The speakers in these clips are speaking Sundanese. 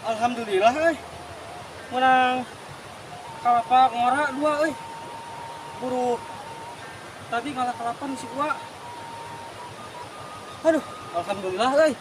Alhamdulillah euy. Menang kalapa ngora dua euy. Buru tadi ngalah kalapa si gua. Aduh, alhamdulillah euy.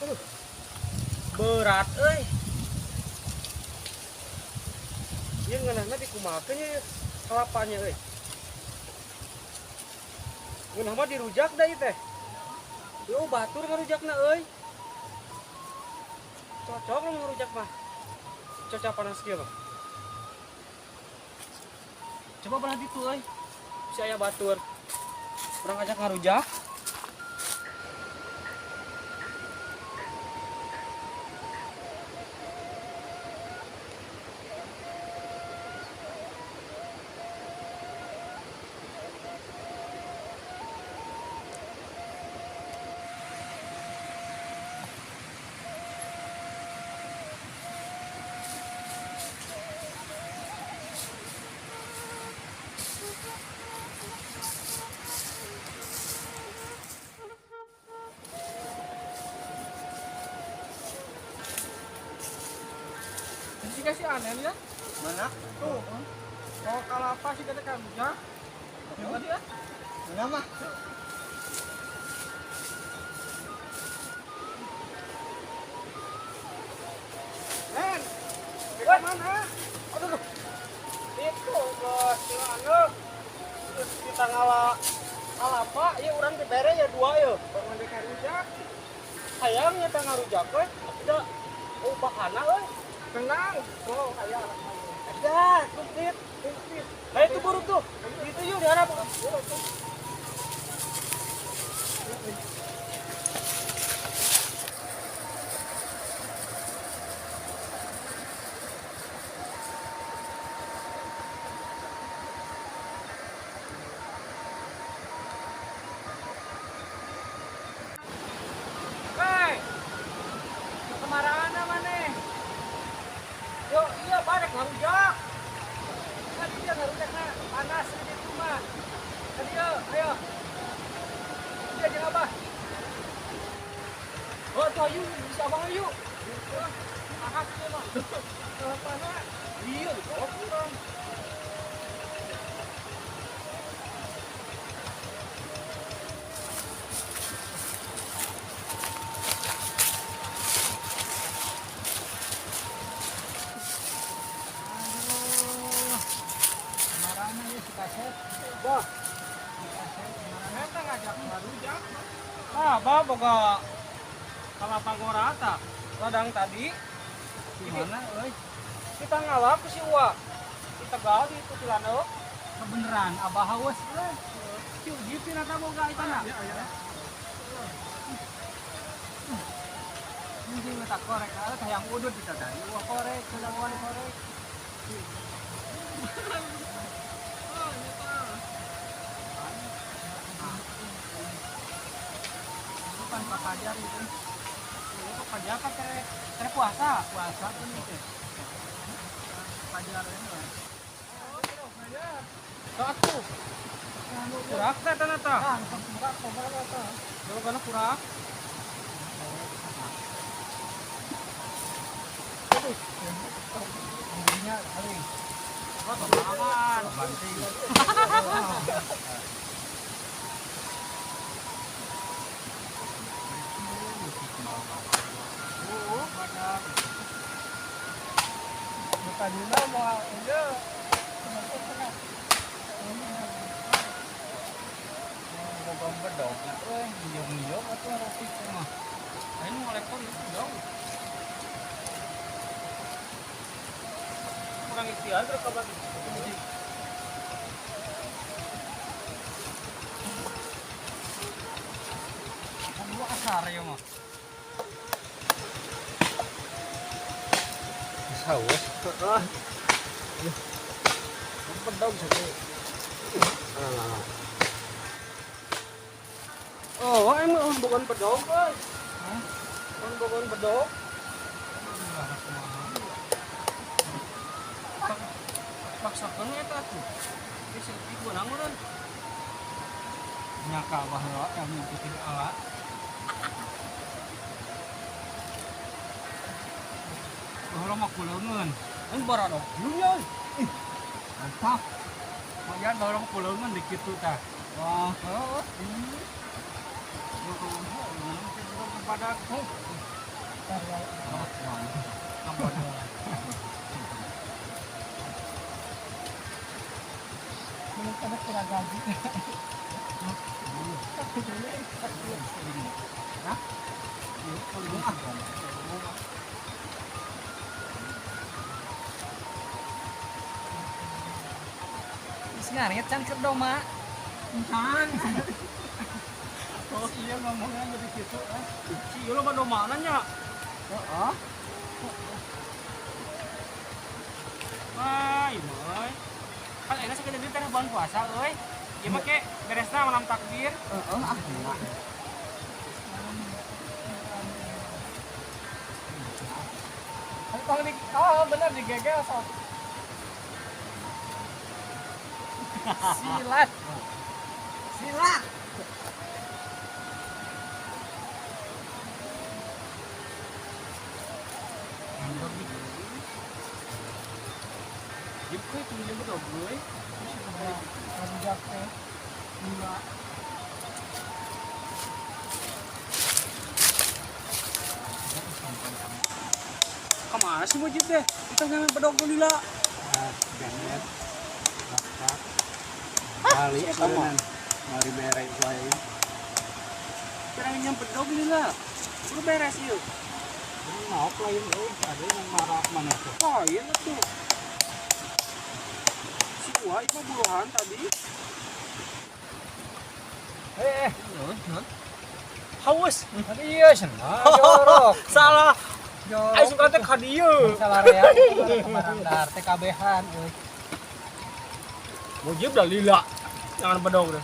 Aduh, berat euy. Ieu ngeunahna dikumahakeun ye kalapanya euy. Ngeunah mah dirujak da ieu teh. Yo batur ngarujakna euy. Cocok lah ngarujak mah. Cuaca panas kieu mah. Coba belah ditu euy. Bisa aya batur. Urang ajak ngarujak. Ini kasih aneh ya. Mana? Tuh. Kalau kalapa sih kata kamunya. Gimana dia? Mana mah? Nen. Ke mana? Aduh. Aduh. Itu ke anu. Terus kita ngala kalapa, ya urang dibere ya dua ya. Bangun dek ngarujak. Hayang nya teh ngarujak we. Da oh bahana euy. Tenang. Oh, hayang. Dah, komplit, komplit. Nah itu buruk tuh. Itu yuk diharap. Hei, kemarahan maneh? Yo, iya barek ngarujak. Tadi dia ngarujakna panas di rumah. Tadi yo, ayo. Dia jeung abah. Oh, tuh ayo bisa abang ayo. Ahas ieu mah. Kalapana. Iya, dibawa kurang. Aduh. Marana ya si kasep. Bah, Si kasep marana. eta ngajak ngarujak. Ah, abah boga kalapa gorata. Ladang tadi Di mana euy? kita ngalah ke si Uwa. Di Tegal di itu Cilandak. Kebeneran abah haus euy. Si Uji tina boga eta na. Mungkin tak korek, kalau hayang udut kita tadi. Wah korek, sudah wah korek. Itu kan Pak Fajar itu. Itu Fajar kan tere puasa. Puasa pun itu. Fajar ini lah. Satu. Kurak teh ternyata. Ah, kurak, kurak, kurak. Kalau kana kurang. Anjingnya kali. Oh, aman. Banting. Oh, banyak. Tadina mau enggak. Boga bedog euy, ngiyong-ngiyong atuh roti mah. Aing mau lekor itu jauh. Kurang ikhtiar terus kabar. Dua kasar ya mah. Saus. Heeh. Bedog satu. Alah. Oh, emang bukan bedog, euy. Hah? Bukan bedog. Paksakeun eta tuh. Ini sedikit beunang meureun. Nyaka baheula yang putih ala. Baheula mah kuleungeun. Kan baradog nya euy. Mantap. Mayan baheula mah kuleungeun di kitu tah. Wah, heuh. Kepada Ngaret can keur doma. Can. Oh iya ngomongnya jadi gitu eh. Si ieu loba domana nya. Heeh. Wah, ieu mah. Kan enak sakit duit teh bulan puasa euy. Ieu mah ke beresna malam takbir. Heeh, ah gila. Tong di, oh bener digegel sok. Silat. Silat. Jip euy tuh jeung bedog euy. Rujak teh. Gila. Kemana sih Mujib deh? Kita ngambil bedog dulu lah. Ah, genet. Bapak. Kali sama. Mari bere wae. Kira nyam bedog dulu lah. Udah beres yuk. Mau lain euy, ada yang marah mana tuh? Oh iya tuh. Si Wah itu buruhan tadi. Eh, Haus. iya cenah jorok. Salah. Jorok. Ayo suka teh ka dieu. Salah rea barandar TKB-han euy. Mujib dah lila. Jangan bedog deh.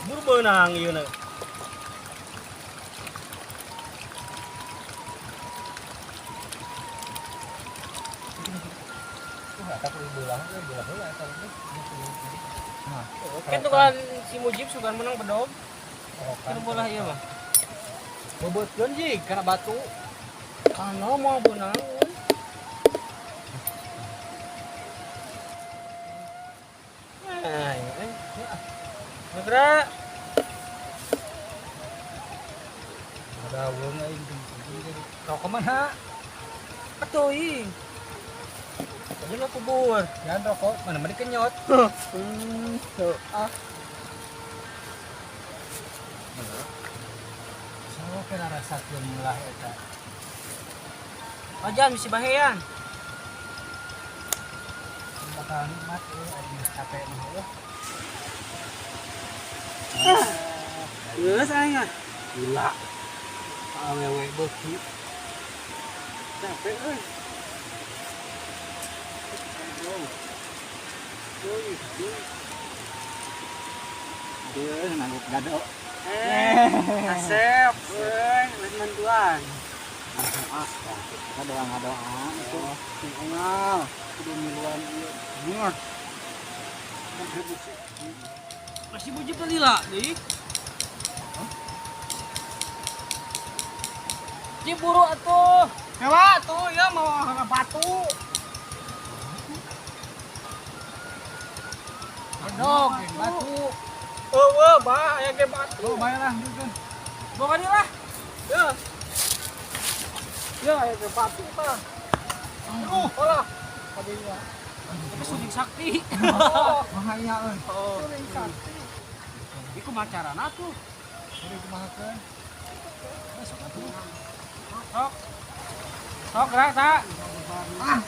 Buru beunang ieu na. Tuh eta kudu beulah euy, beulah heula eta teh. Nah, Kan tuh kan si Mujib suka menang bedog. Rokan. Kan bola ieu mah. Beubeutkeun jig kana batu. Kana mau beunang euy. Nah, ini. Gerak. Ada weung aing jadi. Rokok mana? Atuh ing. Ini mah kubur. Jangan rokok, mana mana kenyot. Tuh. Ah. So kena rasakeun lah eta. Ajan misi bahean. Bakal nikmat euy aing capek mah euy. Geus aing ah. Gila. Awewe beuki. Capek euy. Euy, euy. Dia nanggup gado. Asep, euy, lain mantuan. Ah, kita doa ngadoa itu sing unggal kudu miluan ieu. Bener. Masih bujib tadi lah, deui. Ciburu atuh. Kewa tuh ya mau batu. Bedog jeung batu. Eueuh, bah, aya ge batu. Oh, bae lah gitu. Bawa dia lah. Ya. Ya, aya ge batu tah. Aduh, olah. Kadinya. Tapi suling sakti. Oh, Bahaya euy. Oh. suling sakti. Iku macarana tuh. Jadi kumahakeun? Besok atuh. Sok. Sok gerak tak. Ah,